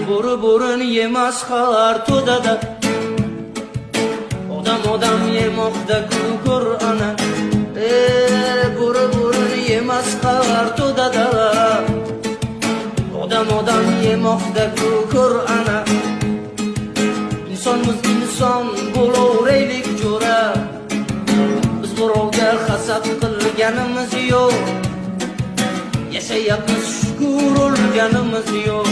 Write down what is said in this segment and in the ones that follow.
Bo'ri bo'rini yemas har to'dada. Odam odam yemoqda ko'r ana. E, bo'ri bo'rini yemas har to'dada. Odam odam yemoqda ko'r ana. Insonmiz, inson bo'laveraylik, jo'ra. Biz birovga hasad qilganimiz yo'q. Yashayapmiz, shukur, o'lganimiz yo'q.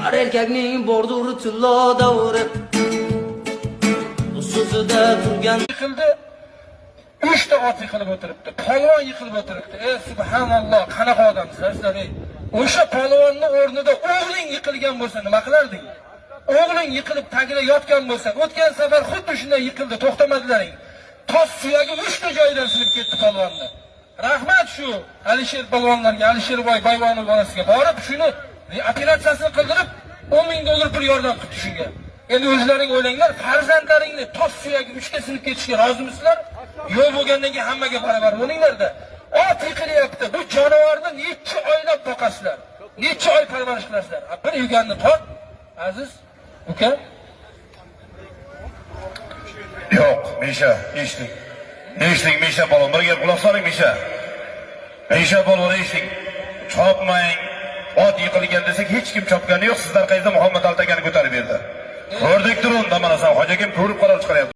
Har erkakning bordur tillo davri. O'z so'zida turgan. Yiqildi. Uchta ot yiqilib o'tiribdi. Polvon yiqilib o'tiribdi. E, subhanalloh, qanaqa odamsizlar sizlar, ey? O'sha polvonni o'rnida o'g'ling yiqilgan bo'lsa, nima qilarding? O'g'ling yiqilib tagida yotgan bo'lsa, o'tgan safar xuddi shunday yiqildi, to'xtamadilaring. Tos suyagi uchta joyidan sinib ketdi polvonni. Rahmat shu Alisher polvonlarga, Alisherboy Boyvonov bolasiga borib, shuni operatsiyasini qildirib, 10 ming dollar pul yordam qildi shunga. Endi o'zlaring o'ylanglar, farzandlaringni tos suyagi uchta sinib ketishiga rozimisizlar? Yo'q bo'lgandan keyin hammaga barobar bo'linglarda. Ot yiqilyapti. Bu jonivorni necha oylab boqasizlar? Necha oy parvarish qilasizlar? Ha, bir yuganni tort, aziz uka. Yo'q, Misha, eshiting. Eshiting, Misha polvon, bir gap quloq soling, Misha. Misha polvon, eshiting. Chopmang. Ot yiqilgan desak, hech kim chopgani yo'q. Sizlar qayerda Muhammad Altakani ko'tarib berdi. Ko'rdik turun, mana san hoji akam ko'rib qaror chiqaryapti.